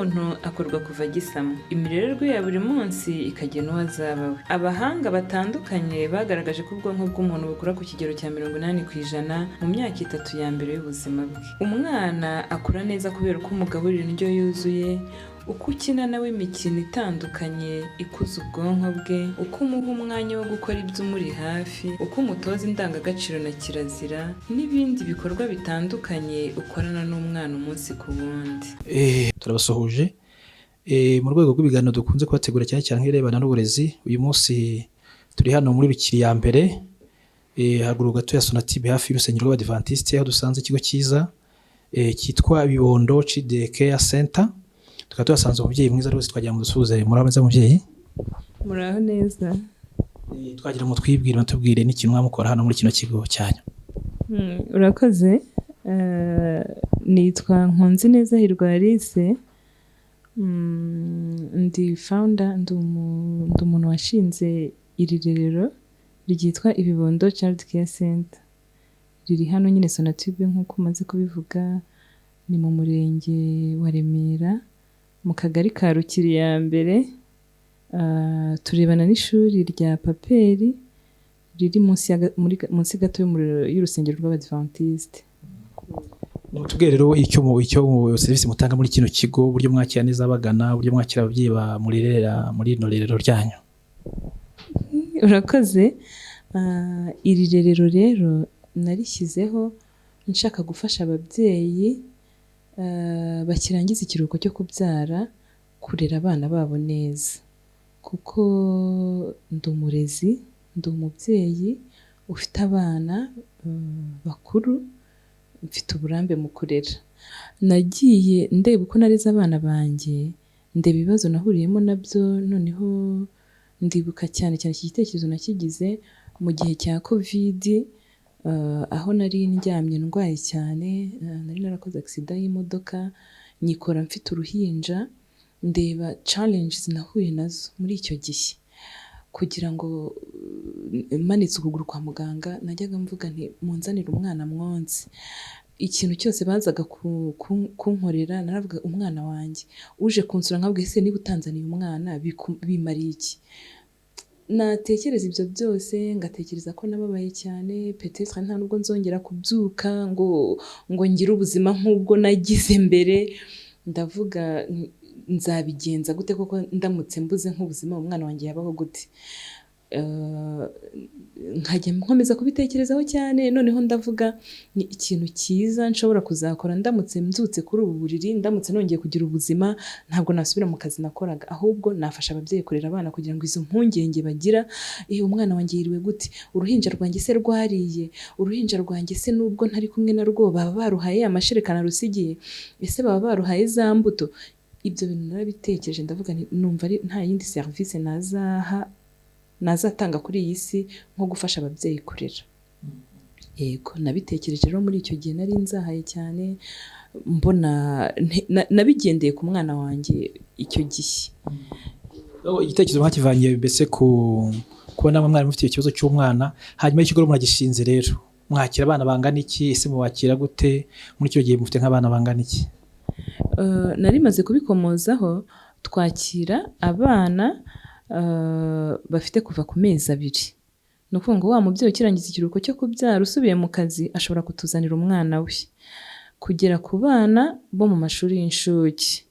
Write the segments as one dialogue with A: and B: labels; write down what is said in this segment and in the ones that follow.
A: W'umuntu akorwa kuva agisamwa, imirererwe ya buri munsi ikagena uwo azaba we. Abahanga batandukanye bagaragaje ko ubwonko bw'umuntu bukura ku kigero cya 80% mu myaka 3 ya mbere y'ubuzima bwe. Umwana akura neza kubera uko umugaburira indyo yuzuye, uko ukina nawe imikino itandukanye ikuza ubwonko bwe, uko umuha umwanya wo gukora ibyo umuri hafi, uko umutoza indangagaciro na kirazira, n'ibindi bikorwa bitandukanye ukorana n'umwana umunsi ku wundi.
B: Turabasuhuje mu rwego rw'ibiganiro dukunze kubategura, cyane cyane nk'ibirebana n'uburezi. Uyu munsi turi hano muri Rukiri ya mbere, haruguru gato ya Sonatube, hafi y'urusengero rw'Abadivantisite, aho dusanze ikigo cyiza cyitwa Bibondo Child Care Center. Tukaba tuhasanze umubyeyi mwiza rwose. Twagira ngo dusuhuze. Muraho neza, mubyeyi?
A: Muraho neza.
B: Twagira ngo twibwire, mutubwire n'ikintu mwamukora hano muri kino kigo cyanyu.
A: Urakoze. Nitwa Nkunzineza Hirwa Alice. Ndi founder, ndi umuntu washinze iri rerero ryitwa Ibibondo Child Care Center. Riri hano nyine Sonatube, nk'uko umaze kubivuga, ni mu murenge wa Remera, mu kagari ka Rukiri ya mbere. Turebana n'ishuri rya Paperi riri munsi ya ga- muri munsi gato y'urusengero rw'Abadivantisite.
B: Mutubwire rero icyo mu serivisi mutanga muri kino kigo, uburyo mwakira neza abagana, uburyo mwakira ababyeyi bamurerera muri rino rerero ryanyu.
A: Urakoze. Iri rerero rero narishyizeho nshaka gufasha ababyeyi bakirangiza ikiruhuko cyo kubyara kurera abana babo neza, kuko ndi umurezi, ndi umubyeyi ufite abana bakuru, mfite uburambe mu kurera. Nagiye ndeba uko nareze abana banjye, ndeba ibibazo nahuriyemo nabyo. Noneho ndibuka cyane cyane iki gitekerezo nakigize mu gihe cya Covid, aho nari ndyamye ndwaye cyane, nari narakoze accident y'imodoka, nyikora mfite uruhinja. Ndeba challenges nahuye nazo muri icyo gihe kugira ngo manitse ukuguru kwa muganga, najyaga mvuga nti: "Munzanire umwana mwonse." Ikintu cyose bazaga kunkorera naravuga: "Umwana wanjye." Uje kunsura nkabwira: "Ese niba utanzaniye umwana bimariye iki?" Natekereza ibyo byose, ngatekereza ko nababaye cyane, peut-être nta nubwo nzongera kubyuka ngo ngire ubuzima nk'ubwo nagize mbere. Ndavuga nti: "Nzabigenza gute koko? Ndamutse mbuze nk'ubuzima, umwana wanjye yabaho gute?" Nkajya nkomeza kubitekerezaho cyane. Noneho ndavuga: "Ni ikintu cyiza nshobora kuzakora ndamutse mbyutse kuri ubu buriri, ndamutse nongeye kugira ubuzima, ntabwo nasubira mu kazi nakoraga, ahubwo nafasha ababyeyi kurera abana, kugira ngo izo mpungenge bagira, umwana wanjye yiriwe gute? Uruhinja rwanjye se rwariye? Uruhinja rwanjye se nubwo ntari kumwe narwo, baba baruhaye amashereka narusigiye? Ese baba baruhaye za mbuto?" Ibyo bintu narabitekereje, ndavuga nti: "Numva ari nta yindi serivisi nazaha, nazatanga kuri iyi si nko gufasha ababyeyi kurera." Yego, nabitekereje rero muri icyo gihe nari nzahaye cyane, mbona nabigendeye ku mwana wanjye icyo gihe.
B: Oh, igitekerezo mwakivanye mbese ku kuba namwe mwari mufite ikibazo cy'umwana. Hanyuma ikigo muragishinze rero, mwakira abana bangana iki? Ese mubakira gute? Muri icyo gihe mufite nk'abana bangana iki?
A: Nari maze kubikomozaho, twakira abana bafite kuva ku mezi 2. Ni ukuvuga ngo wa mubyeyi ukirangiza ikiruhuko cyo kubyara, usubiye mu kazi, ashobora kutuzanira umwana we, kugera ku bana bo mu mashuri y'incuke.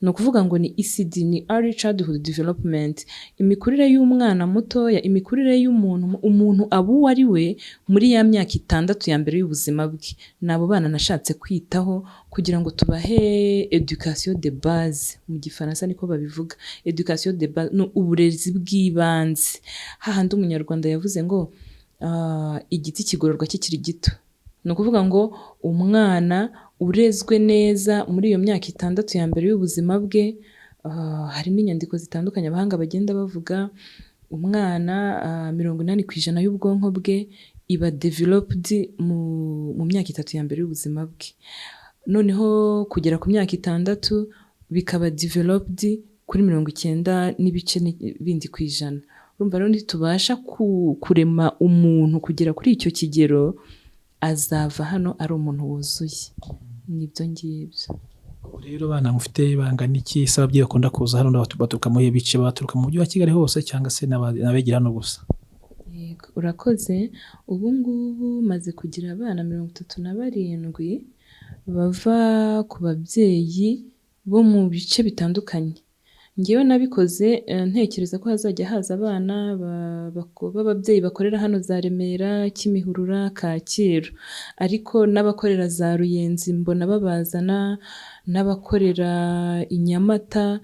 A: Ni ukuvuga ngo ni ECD, ni Early Childhood Development, imikurire y'umwana mutoya, imikurire y'umuntu, umuntu aba uwo ari we muri ya myaka 6 ya mbere y'ubuzima bwe. Ni abo bana nashatse kwitaho kugira ngo tubahe éducation de base, mu Gifaransa niko babivuga, éducation de base ni uburezi bw'ibanze. Hahandi Umunyarwanda yavuze ngo igiti kigororwa kikiri gito. Ni ukuvuga ngo umwana urezwe neza muri iyo myaka 6 ya mbere y'ubuzima bwe, hari n'inyandiko zitandukanye abahanga bagenda bavuga, umwana 80% y'ubwonko bwe iba developed mu myaka 3 ya mbere y'ubuzima bwe. Noneho kugera ku myaka 6 bikaba developed kuri 90 n'ibice bindi ku ijana. Urumva rero nitubasha kurema umuntu kugera kuri icyo kigero, azava hano ari umuntu wuzuye. Nibyo ngibyo.
B: Ubu rero abana mufite bangana iki? Ese ababyeyi bakunda kuza hano baturuka mu bihe bice? Baturuka mu mujyi wa Kigali hose cyangwa se n'abegera hano gusa?
A: Yego, urakoze. Ubu ngubu maze kugira abana 37 bava ku babyeyi bo mu bice bitandukanye. Njyewe nabikoze ntekereza ko hazajya haza abana b'ababyeyi bakorera hano za Remera, Kimihurura, Kacyiru, ariko n'abakorera za Ruyenzi mbona babazana, n'abakorera i Nyamata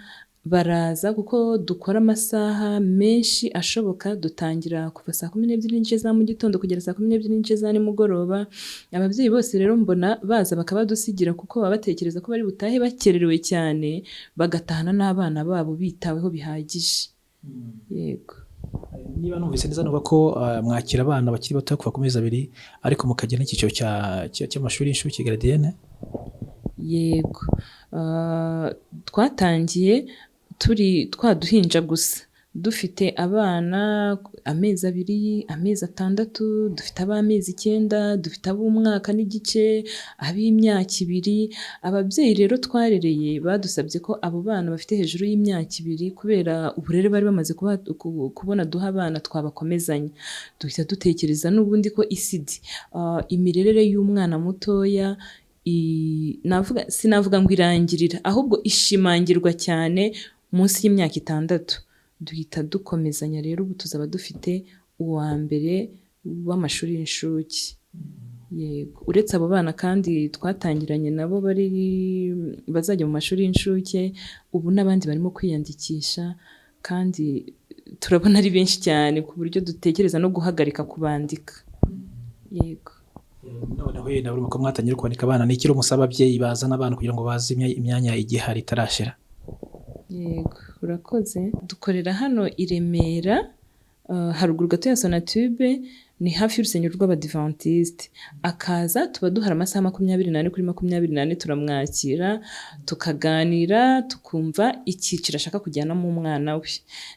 A: baraza, kuko dukora amasaha menshi ashoboka. Dutangira kuva saa 12:30 za mu gitondo kugera saa 12:30 za nimugoroba. Ababyeyi bose rero mbona baza bakabadusigira, kuko baba batekereza ko bari butahe bakererewe cyane, bagatahana n'abana babo bitaweho bihagije. Yego.
B: Niba numvise neza, nuvuga ko mwakira abana bakiri bato kuva ku mezi 2, ariko mukagira n'icyiciro cy'amashuri y'incuke, gardienne?
A: Yego. Twatangiye turi twa duhinja gusa, dufite abana amezi 2, amezi 6, dufite ab'amezi 9, dufite ab'umwaka n'igice, ab'imyaka 2. Ababyeyi rero twarereye badusabye ko abo bana bafite hejuru y'imyaka 2, kubera uburere bari bamaze kubona duha abana, twabakomezanya. Duhita dutekereza n'ubundi ko ECD, imirerere y'umwana mutoya, sinavuga ngo irangirira, ahubwo ishimangirwa cyane munsi y'imyaka 6. Duhita dukomezanya rero, ubu tuzaba dufite uwa mbere w'amashuri y'incuke. Yego, uretse abo bana kandi twatangiranye nabo bari bazajya mu mashuri y'incuke, ubu n'abandi barimo kwiyandikisha, kandi turabona ari benshi cyane ku buryo dutekereza no guhagarika kubandika. Yego.
B: Noneho yenda urumva ko mwatangiye kwandika abana, ni iki musaba ababyeyi bazana abana kugira ngo baze imyanya igihari itarashira?
A: Yego, urakoze. Dukorera hano i Remera, haruguru gato ya Sonatube, ni hafi y'urusengero rw'Abadivantisite. Akaza tuba duhari amasaha 24 kuri 24, turamwakira, tukaganira, tukumva icyiciro ashaka kujyanamo umwana we.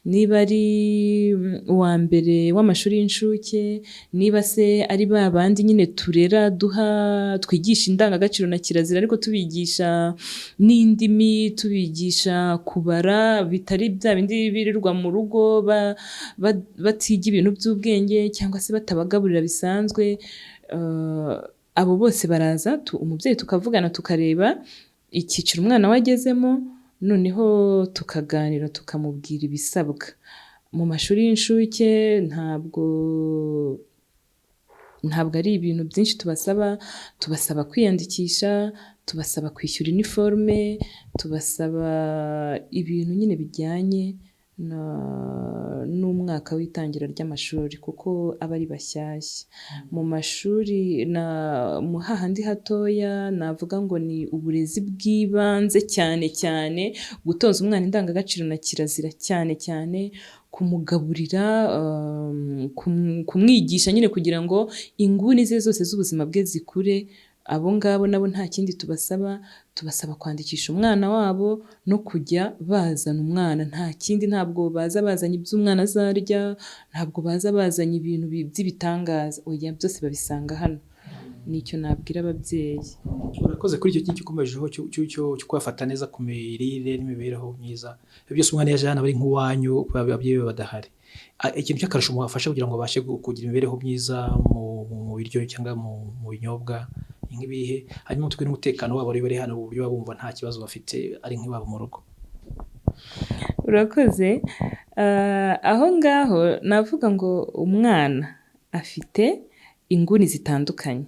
A: Niba ari uwa mbere w'amashuri y'incuke, niba se ari ba bandi nyine turera, duha, twigisha indangagaciro na kirazira, ariko tubigisha n'indimi, tubigisha kubara, bitari bya bindi birirwa mu rugo batiga ibintu by'ubwenge cyangwa se batabagaburira bisanzwe. Abo bose baraza, umubyeyi tukavugana, tukareba icyiciro umwana we agezemo, noneho tukaganira, tukamubwira ibisabwa. Mu mashuri y'incuke ntabwo ari ibintu byinshi tubasaba, tubasaba kwiyandikisha, tubasaba kwishyura iniforume, tubasaba ibintu nyine bijyanye n'umwaka w'itangira ry'amashuri, kuko aba ari bashyashya. Mu mashuri na mu hahandi hatoya navuga ngo ni uburezi bw'ibanze, cyane cyane gutoza umwana indangagaciro na kirazira, cyane cyane kumugaburira, kumwigisha nyine kugira ngo inguni ze zose z'ubuzima bwe zikure. Abo ngabo nabo nta kindi tubasaba, tubasaba kwandikisha umwana wabo no kujya bazana umwana, nta kindi. Ntabwo baza bazanye ibyo umwana azarya, ntabwo baza bazanye ibintu by'ibitangaza, oya, byose babisanga hano. Nicyo nabwira ababyeyi.
B: Urakoze kuri icyo ngicyo ukomejeho cyo kubafata neza ku mirire n'imibereho myiza. Ibyo byose umwana yaje hano aba ari nk'uwanyu, kubera ababyeyi be badahari. Ikintu cy'akarusho mubafasha kugira ngo babashe kugira imibereho myiza mu biryo cyangwa mu binyobwa ni nk'ibihe? Hanyuma twe n'umutekano wabo bari hano, uburyo baba bumva nta kibazo bafite, ari nk'iwabo mu rugo.
A: Urakoze. Aho ngaho navuga ngo umwana afite inguni zitandukanye.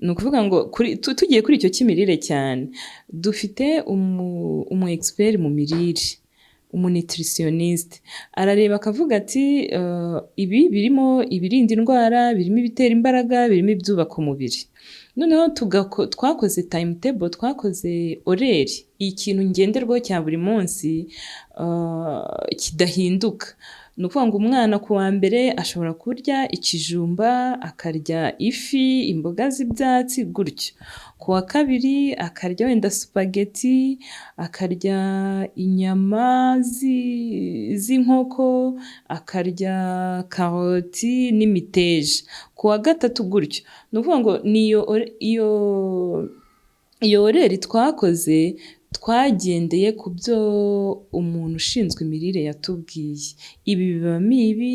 A: Ni ukuvuga ngo tugiye kuri icyo cy'imirire cyane, dufite umu expert mu mirire, umunutritionniste. Arareba akavuga ati ibi birimo ibirinda indwara, birimo ibitera imbaraga, birimo ibyubaka umubiri. Noneho twakoze timetable, twakoze horaire, ikintu ngenderwaho cya buri munsi kidahinduka. Ni ukuvuga ngo umwana ku wa mbere ashobora kurya ikijumba, akarya ifi, imboga z'ibyatsi gutyo. Ku wa kabiri akarya wenda spaghetti, akarya inyama z'inkoko, akarya karoti n'imiteja. Ku wa gatatu gutyo. Ni ukuvuga ngo ni iyo horaire twakoze. Twagendeye ku byo umuntu ushinzwe imirire yatubwiye. Ibi bibamo ibi,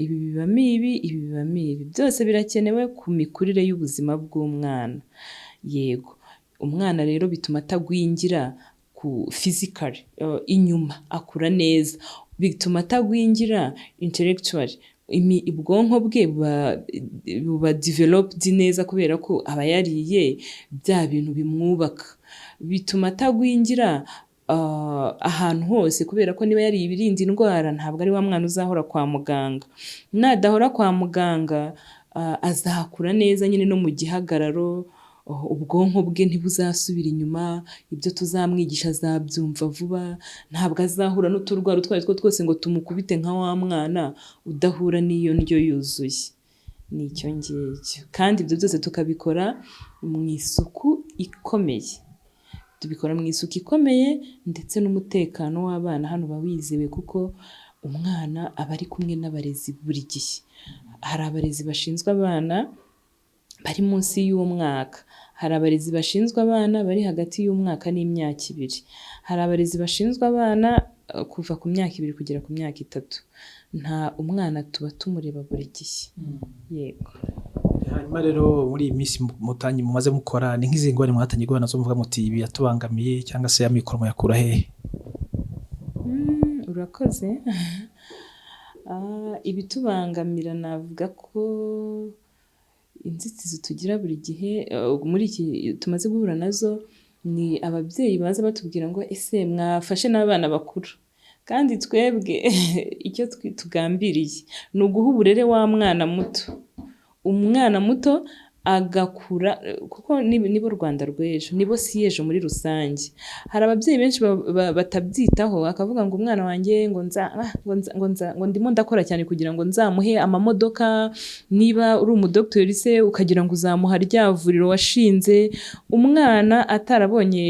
A: ibi bibamo ibi, ibi bibamo ibi. Byose birakenewe ku mikurire y'ubuzima bw'umwana. Yego, umwana rero bituma atagwingira ku physically, inyuma akura neza. Bituma atagwingira intellectually, ubwonko bwe buba developed neza kubera ko aba yariye bya bintu bimwubaka. Bituma atagwingira ahantu hose kubera ko niba yariye ibirinda indwara, ntabwo ari wa mwana uzahora kwa muganga. Nadahora kwa muganga, azakura neza nyine no mu gihagararo, ubwonko bwe ntibuzasubira inyuma, ibyo tuzamwigisha azabyumva vuba, ntabwo azahura n'uturwara utwo ari two twose ngo tumukubite nka wa mwana udahura n'iyo ndyo yuzuye. Ni icyo ngicyo. Kandi ibyo byose tukabikora mu isuku ikomeye. Tubikora mu isuku ikomeye, ndetse n'umutekano w'abana hano uba wizewe kuko umwana aba ari kumwe n'abarezi buri gihe. Hari abarezi bashinzwe abana bari munsi y'umwaka, hari abarezi bashinzwe abana bari hagati y'umwaka n'imyaka 2, hari abarezi bashinzwe abana kuva ku myaka 2 kugera ku myaka 3. Nta umwana tuba tumureba buri gihe. Yego.
B: Hanyuma rero muri iyi minsi mumaze mukora, ni nk'izihe ngorane mwatangiye guhura nazo muvuga muti ibi yatubangamiye, cyangwa se amikoro muyakura hehe?
A: Urakoze. Ibitubangamira, navuga ko inzitizi tugira buri gihe muri iki tumaze guhura nazo ni ababyeyi baza batubwira ngo: "Ese mwafashe n'abana bakuru?" Kandi twebwe icyo tugambiriye ni uguha uburere wa mwana muto, umwana muto agakura, kuko nibo Rwanda rw'ejo, nibo si y'ejo muri rusange. Hari ababyeyi benshi batabyitaho, akavuga ngo umwana wanjye ngo nza ah, ngo nza ngo nza ngo ndimo ndakora cyane kugira ngo nzamuhe amamodoka. Niba uri umudogiteri se, ukagira ngo uzamuha rya vuriro washinze. Umwana atarabonye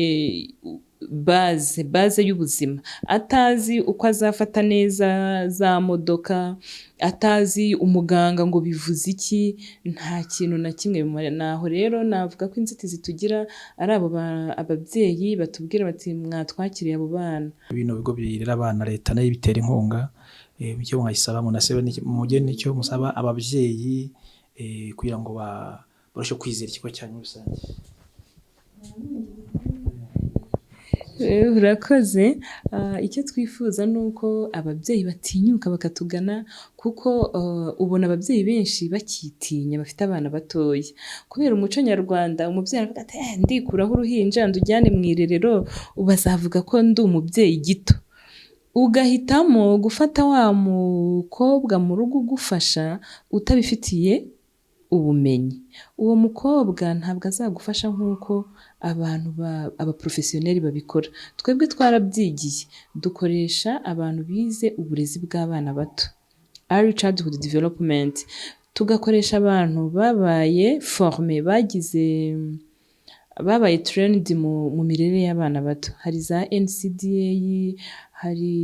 A: base y'ubuzima, atazi uko azafata neza za modoka, atazi umuganga ngo bivuze iki, nta kintu na kimwe bimara. Naho rero navuga ko inzitizi tugira ari abo ababyeyi batubwira bati: "Mwatwakiriye abo bana."
B: Bino bigo birera abana, leta nayo ibitera inkunga. Icyo mwayisaba, munasebe mugire n'icyo musaba ababyeyi kugira ngo barusheho kwizera ikigo cyanyu muri rusange.
A: Urakoze. Icyo twifuza ni uko ababyeyi batinyuka bakatugana, kuko ubona ababyeyi benshi bakitinya bafite abana batoya. Kubera umuco nyarwanda, umubyeyi aravuga ati: "Ndikuraho uruhinja ndujyane mu irerero, bazavuga ko ndi umubyeyi gito." Ugahitamo gufata wa mukobwa mu rugo ugufasha utabifitiye ubumenyi. Uwo mukobwa ntabwo azagufasha nk'uko abantu abaprofesiyoneri babikora. Twebwe twarabyigiye, dukoresha abantu bize uburezi bw'abana bato, early childhood development, tugakoresha abantu babaye formé, bagize, babaye trained mu mirere y'abana bato. Hari za NCDA, hari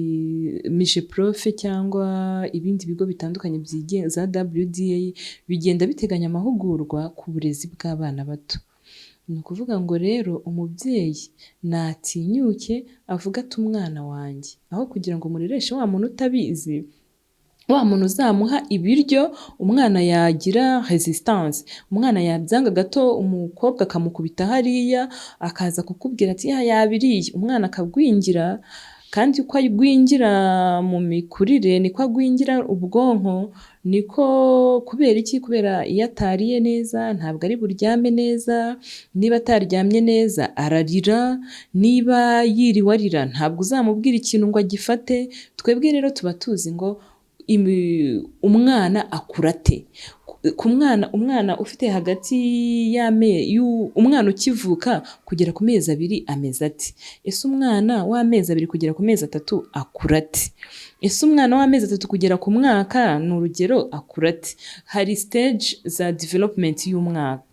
A: MIGEPROF cyangwa ibindi bigo bitandukanye byigenga, za WDA, bigenda biteganya amahugurwa ku burezi bw'abana bato. Ni ukuvuga ngo rero umubyeyi natinyuke avuge ati: "Umwana wanjye, aho kugira ngo murereshe wa muntu utabizi, wa muntu uzamuha ibiryo, umwana yagira resistance, umwana yabyanga gato, umukobwa akamukubita hariya, akaza kukubwira ati: 'Ya, yabiriye,' umwana akagwingira." Kandi uko agwingira mu mikurire niko agwingira ubwonko, niko. Kubera iki? Kubera iyo atariye neza ntabwo ari buryame neza. Niba ataryamye neza ararira, niba yiriwe arira ntabwo uzamubwira ikintu ngo agifate. Twebwe rero tuba tuzi ngo umwana akura ate. Ku mwana, umwana ufite hagati umwana ukivuka kugera ku mezi 2 ameze ate? Ese umwana w'amezi 2 kugera ku mezi 3 akura ate? Ese umwana w'amezi 3 kugera ku mwaka, ni urugero, akura ate? Hari stage za development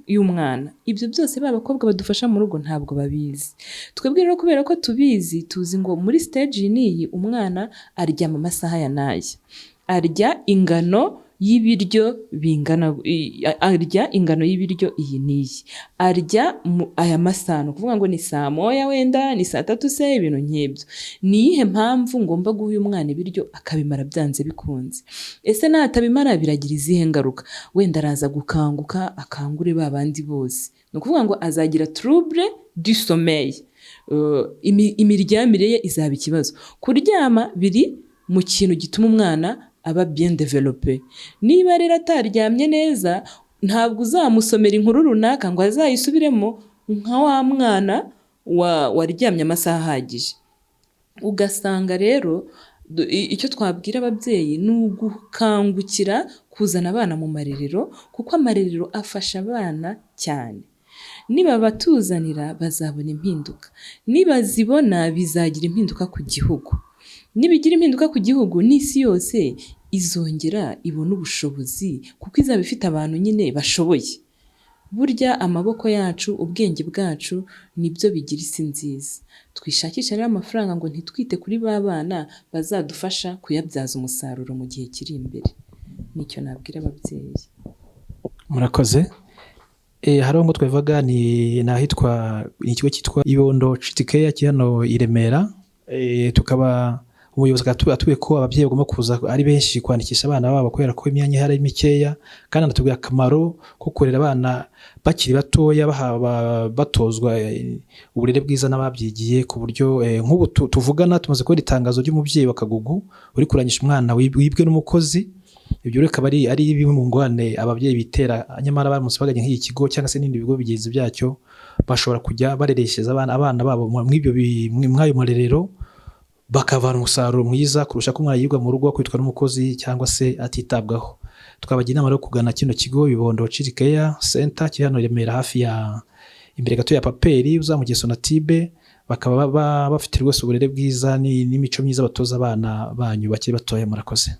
A: y'umwana. Ibyo byose ba bakobwa badufasha mu rugo ntabwo babizi. Twebwe rero kubera ko tubizi, tuzi ngo muri stage iyi n'iyi umwana aryama amasaha aya n'aya, arya ingano y'ibiryo bingana, arya ingano y'ibiryo iyi n'iyi, arya aya masaha, ni ukuvuga ngo ni saa moya, wenda ni saa tatu se, ibintu nk'ibyo. Ni iyihe mpamvu ngomba guha uyu mwana ibiryo akabimara byanze bikunze? Ese natabimara biragira izihe ngaruka? Wenda araza gukanguka akangure ba bandi bose, ni ukuvuga ngo azagira trouble du sommeil. Imiryamire ye izaba ikibazo. Kuryama biri mu kintu gituma umwana aba bien développé. Niba rero ataryamye neza, ntabwo uzamusomera inkuru runaka ngo azayisubiremo nka wa mwana waryamye amasaha ahagije. Ugasanga rero icyo twabwira ababyeyi ni ugukangukira kuzana abana mu marerero, kuko amarerero afasha abana cyane. Nibabatuzanira bazabona impinduka, nibazibona bizagira impinduka ku gihugu, nibigira impinduka ku gihugu n'isi yose izongera ibone ubushobozi, kuko izaba ifite abantu nyine bashoboye. Burya amaboko yacu, ubwenge bwacu, nibyo bigira isi nziza. Twishakishe rero amafaranga ngo ntitwite kuri ba bana bazadufasha kuyabyaza umusaruro mu gihe kiri imbere. Nicyo nabwira ababyeyi.
B: Murakoze. Hari ngo twavuga ni ahitwa ni ikigo cyitwa Ibondo Child Care kiri hano i Remera. Tukaba umuyobozi akaba atubwiye ko ababyeyi bagomba kuza ari benshi kwandikisha abana babo kubera ko imyanya ihari ari mikeya, kandi anatubwira akamaro ko kurera abana bakiri batoya, batozwa uburere bwiza n'ababyigiye, ku buryo nk'ubu tuvugana tumaze kubona itangazo ry'umubyeyi wa Kagugu uri kurangisha umwana wibwe n'umukozi. Ibyo rero bikaba ari bimwe mu ngorane ababyeyi bitera, nyamara baramutse baganye nk'iki kigo cyangwa se n'ibindi bigo bigenzi byacyo, bashobora kujya barereshereza abana babo mw'ayo marerero, bakavana umusaruro mwiza kurusha ko umwana yirwa mu rugo akubitwa n'umukozi cyangwa se atitabwaho. Twabagira inama yo kugana kino kigo Bibondo Child Care Center kiri hano i Remera, hafi ya imbere gato ya Paperi, uzamukiye Sonatube, bakaba bafite rwose uburere bwiza n'imico myiza batoza abana banyu bakiri batoya. Murakoze.